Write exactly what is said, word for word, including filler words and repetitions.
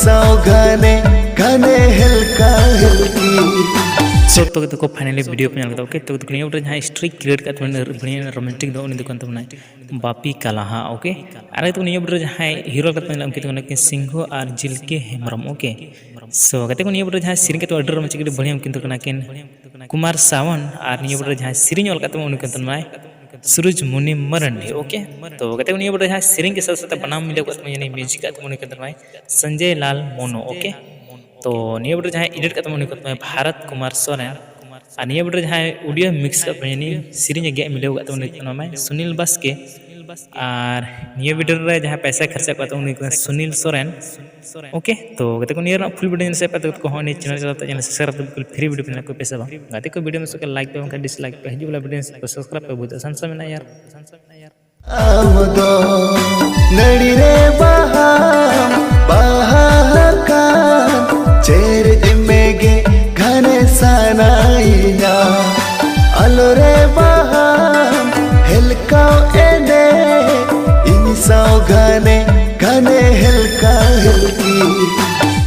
ᱥᱟᱶ ᱜᱷᱟᱱᱮ ᱜᱷᱟᱱᱮ ᱦᱮᱞᱠᱟ ᱦᱮᱞᱠᱤ᱾ So, ᱛᱚ ᱜᱟᱛᱮ ᱠᱚ, finally video ᱯᱮ ᱧᱮᱞ ᱠᱮᱫᱟ᱾ Okay, ᱛᱚ ᱜᱟᱛᱮ ᱠᱚ, ᱱᱤᱭᱟᱹ video ᱨᱮ ᱡᱟᱦᱟᱸᱭ streak create ᱠᱟᱜ ᱛᱟᱵᱚᱱᱟ ᱵᱷᱟᱹᱲᱤᱭᱟᱹ ᱨᱮᱱ romantic ᱫᱚ, ᱩᱱᱤ ᱫᱚ ᱠᱟᱱ ᱛᱟᱵᱚᱱᱟᱭ ᱵᱟᱯᱤ ᱠᱟᱞᱟᱦᱟ᱾ Okay, ᱟᱨ ᱜᱟᱛᱮ ᱠᱚ, ᱱᱤᱭᱟᱹ video ᱨᱮ ᱡᱟᱦᱟᱸᱭ hero ᱠᱟᱛᱮ ᱢᱮᱱᱟᱜ, ᱩᱱᱠᱤᱱ ᱫᱚ ᱠᱟᱱᱟ ᱠᱤᱱ ᱥᱤᱝᱦᱚ ᱟᱨ ᱡᱤᱞᱠᱮ ᱦᱮᱢᱵᱨᱚᱢ᱾ Okay, so ᱜᱟᱛᱮ ᱠᱚ, ᱱᱤᱭᱟᱹ video ᱨᱮ ᱡᱟᱦᱟᱸᱭ ᱥᱮᱨᱮᱧ ᱠᱟᱛᱮ ᱟᱹᱰᱤ romantic, ᱟᱹᱰᱤ ᱵᱷᱟᱹᱲᱤᱭᱟᱹ, ᱩᱱᱠᱤᱱ ᱫᱚ ᱠᱟᱱᱟ ᱠᱤᱱ ᱠᱩᱢᱟᱨ ᱥᱟᱣᱟᱱ, ᱟᱨ ᱱᱤᱭᱟᱹ video ᱨᱮ ᱡᱟᱦᱟᱸᱭ ᱥᱮᱨᱮᱧ ᱚᱞ ᱠᱟᱜ ᱛᱟᱵᱚᱱᱟ, ᱩᱱᱤ ᱠᱟᱱ ᱛᱟᱵᱚᱱᱟᱭ ᱥᱩᱨᱩᱡᱽ ᱢᱩᱱᱤ ᱢᱟᱨᱟᱱᱰᱤ᱾ Okay, ᱛᱚ ᱜᱟᱛᱮ ᱠᱚ, ᱱᱤᱭᱟᱹ video ᱨᱮ ᱡᱟᱦᱟᱸᱭ ᱥᱮᱨᱮᱧ ᱠᱮᱫ ᱥᱟᱶ ᱥᱟᱶᱛᱮ ᱵᱟᱱᱟᱢ ᱢᱤᱞᱟᱹᱣ ᱠᱟᱜ ᱛᱟᱵᱚᱱᱟ, ᱭᱟᱱᱤ music ᱠᱟᱜ ᱛᱟᱵᱚᱱᱟ, ᱩᱱᱤ ᱠᱟᱱ ᱛᱟᱵᱚᱱᱟᱭ ᱥᱚᱧᱡᱚᱭ ᱞᱟᱞ ᱢᱚᱱᱳ᱾ Okay, ᱛᱚ ᱱᱤᱭᱟᱹ video ᱨᱮ ᱡᱟᱦᱟᱸᱭ edit ᱠᱟᱜ ᱛᱟᱵᱚᱱᱟ, ᱩᱱᱤ ᱠᱟᱱ ᱛᱟᱵᱚᱱᱟᱭ ᱵᱷᱟᱨᱚᱛ ᱠᱩᱢᱟᱨ ᱥᱚᱨᱮᱱ, ᱟᱨ ᱱᱤᱭᱟᱹ video ᱨᱮ ᱡᱟᱦᱟᱸᱭ audio mix ᱠᱟᱜ ᱛᱟᱵᱚᱱᱟ, ᱭᱟᱱᱤ ᱥᱮᱨᱮᱧ ᱮ ᱜᱮᱫ ᱢᱤᱞᱟᱹᱣ ᱠᱟᱜ ᱛᱟᱵᱚᱱᱟ, ᱩᱱᱤ ᱠᱟᱱ ᱛᱟᱵᱚᱱᱟᱭ ᱥᱩᱱᱤᱞ ᱵᱟᱥᱠᱮ, ᱟᱨ ᱱᱤᱭᱟᱹ video ᱨᱮ ᱡᱟᱦᱟᱸᱭ ᱯᱚᱭᱥᱟ ᱠᱷᱚᱨᱪᱟ ᱠᱟᱜ ᱛᱟᱵᱚᱱᱟ, ᱩᱱᱤ ᱠᱟᱱᱟ ᱥᱩᱱᱤᱞ ᱥᱚᱨᱮᱱ᱾ Okay, ᱛᱚ ᱜᱟᱛᱮ ᱠᱚ, ᱱᱤᱭᱟᱹ ᱨᱮᱱᱟᱜ full video ᱧᱮᱞ ᱥᱮ ᱯᱮ ᱛᱟᱠᱚ ᱦᱚᱸ, ᱱᱤᱭᱟᱹ channel ᱪᱟᱞᱟᱣ ᱠᱟᱛᱮ channel subscribe ᱠᱟᱛᱮ free video ᱯᱮ ᱧᱮᱞ ᱠᱚ ᱯᱮ ᱥᱮ ᱵᱟᱝ? ᱜᱟᱛᱮ ᱠᱚ, video ᱢᱮ ᱥᱚᱠᱮ like ᱯᱮ, ᱵᱟᱝᱠᱷᱟᱱ dislike ᱯᱮ᱾ ᱦᱤᱡᱩᱜ ᱵᱚᱞᱮ video ᱥᱮ subscribe ᱯᱮ, ᱵᱩᱡᱷᱟᱹᱜ ᱥᱟᱱ ᱥᱟᱱ ᱢᱮᱱᱟᱜᱼᱟ ᱭᱟᱨ᱾ ᱟᱢ ᱫᱚ ᱱᱟᱹᱲᱤ ᱨᱮ ᱵᱟᱦᱟᱢ ᱵᱟᱦᱟ ᱟᱠᱟᱱ, ᱪᱮᱨᱮᱡ ᱢᱮᱜᱮ ᱜᱷᱟᱱᱮ ᱥᱟᱱᱟᱭᱤᱧᱟ᱾ ᱟᱞᱚ ᱨᱮ ᱵᱟᱦᱟᱢ ᱦᱮᱞᱠᱟᱣ ᱮᱱᱮ, ᱤᱧ ᱥᱟᱶ ᱜᱷᱟᱱᱮ ᱜᱷᱟᱱᱮ ᱦᱮᱞᱠᱟ ᱦᱮᱞᱠᱤ᱾